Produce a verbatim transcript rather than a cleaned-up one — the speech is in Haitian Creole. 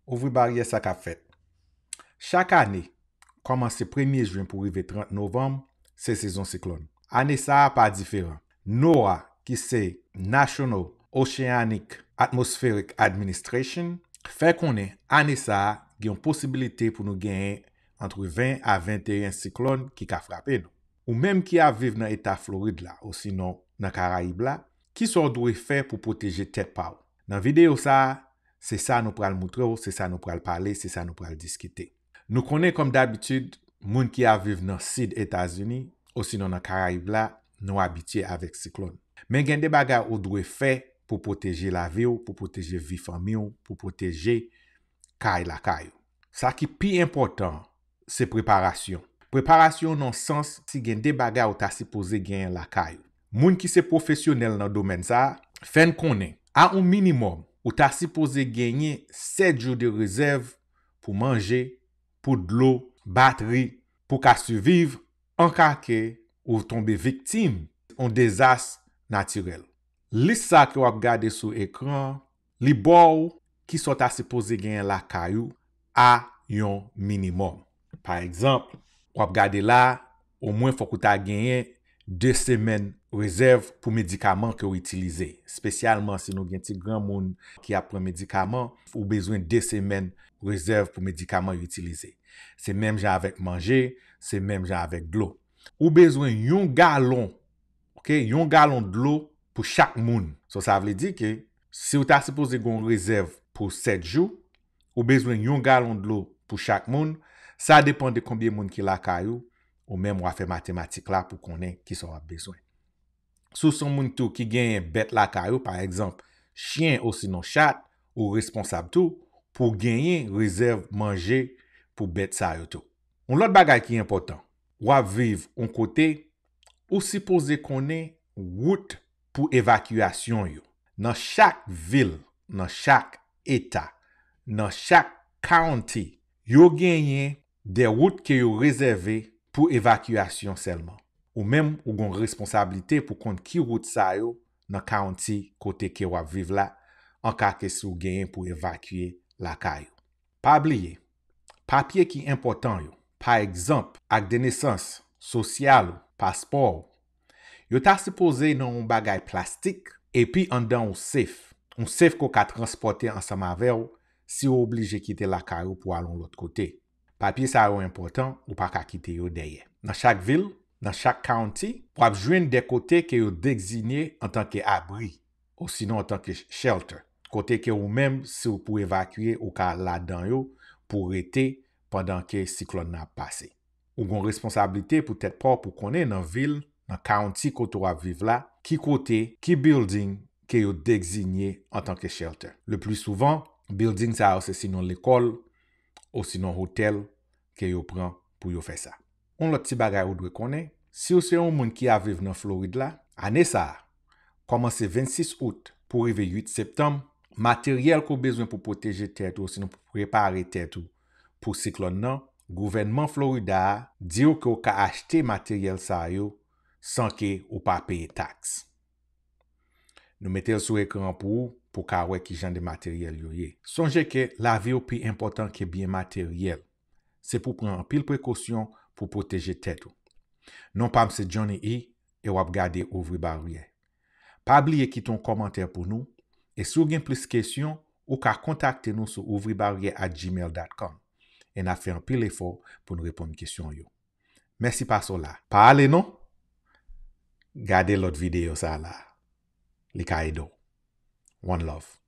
Ouvri baryè, sa k ap fèt. Chak ane, kòmanse premye jen pou rive trant novanm, se sezon siklòn. Ane sa a pa diferan. NOAA, ki se National Oceanic Atmospheric Administration, fè konnen ane sa a gen yon posibilite pou nou genyen ant ven a venteyen siklòn ki ka frape nou. Ou menm ki ap viv nan eta Florid la, osinon nan Karayib la, kisa w dwe fè pou pwoteje tèt pa w? Nan videyo sa a, se sa nou pral moutre w, se sa nou pral pale, se sa nou pral diskite. Nou konnen kòm dabitid, moun ki ap viv nan sid Etazini, osinon nan Karayib la, nou abitye avèk siklòn. Men gen de bagay ou dwe fè pou pwoteje lavi w, pou pwoteje vi fanmi w, pou pwoteje kay lakay ou. Sa ki pi enpòtan, se preparasyon. Preparasyon nan sans si gen de bagay ou ta sipoze genyen lakay ou. Moun ki se pwofesyonèl nan domèn sa a, fè n konnen, a yon minimòm, ou ta sipoze genyen sèt jou de rezèv pou manje, pou dlo, batri, pou ka siviv, an ka ke ou tonbe viktim yon dezas natirèl. Lis sa ke w ap gade sou ekran, li ba w kisa w ta sipoze genyen lakay ou a yon minimòm. Pa egzanp, w ap gade la, omwen fòk ou ta genyen de semèn rezèv pou medikaman ke w itilize. Espesyalman si nou gen ti granmoun ki ap pran medikaman, ou bezwen de semèn rezèv pou medikaman yo itilize. Se menm jan avèk manje, se menm jan avèk dlo. Ou bezwen yon galon, ok, yon galon dlo pou chak moun. So, sa vle di ke si w ta sipoze gen yon rezèv pou sèt jou, ou bezwen yon galon dlo pou chak moun. Sa depann de konbyen moun ki lakay ou, ou menm w a fè matematik la pou konnen kisa w ap bezwen. Si w se yon moun tou ki genyen bèt lakay ou, pa egzanp, chen osinon chat, ou responsab tou pou genyen rezèv manje pou bèt sa yo tou. Yon lòt bagay ki enpòtan, w ap viv yon kote, ou sipoze konnen wout pou evakyasyon yo. Nan chak vil, nan chak eta, nan chak county, yo genyen de wout ke yo rezève pou evakyasyon sèlman. Ou menm, ou gen yon responsablite pou konn ki wout sa yo nan county kote ke w ap viv la, an ka ke si w genyen pou evakye lakay ou. Pa bliye, papye ki enpòtan yo, pa egzanp, ak de nesans, sosyal ou, paspò w, yo ta sipoze nan yon bagay plastik epi anndan yon sef. Yon sef ke w ka transpòte ansanm avè w si w oblije kite lakay ou pou al yon lòt kote. Papye sa yo enpòtan, ou pa ka kite yo dèyè. Nan chak vil, nan chak county, w ap jwenn de kote ke yo deziye antanke abri, osinon antanke shelter. Kote ke ou menm, si w pou evakye, ou ka al ladan yo pou w rete pandan ke siklòn nan ap pase. Ou gen yon responsablite pou tèt pa w pou konnen nan vil, nan county kote w ap viv la, ki kote, ki building ke yo deziye antanke shelter. Le pli souvan, building sa yo se sinon lekòl, osinon otèl ke yo pran pou yo fè sa. Yon lòt ti bagay ou dwe konnen, si w se yon moun ki ap viv nan Florid la, ane sa a, kòmanse vennsis out pou rive uit septanm, materyèl ke w bezwen pou pwoteje tèt ou, osinon pou prepare tèt ou pou siklòn nan, gouvènman Florida a di w ke w ka achte materyèl sa yo san ke ou pa peye taks. Nou mete l sou ekran an pou ou, pou w ka wè ki jan de materyèl yo ye. Sonje ke lavi w pi enpòtan ke byen materyèl. Se pou w pran anpil prekosyon pou w pwoteje tèt ou. Non pa m se Johnny E e w ap gade Ouvri Baryè. Pa bliye kite yon kòmantè pou nou, e si w gen plis kesyon, ou ka kontakte nou sou ouvribarrière at gmail dot com, e n ap fè anpil efò pou n reponn kesyon w yo. Mèsi paske w la. Pa ale non. Gade lòt videyo sa la. Li ka ede w. One love.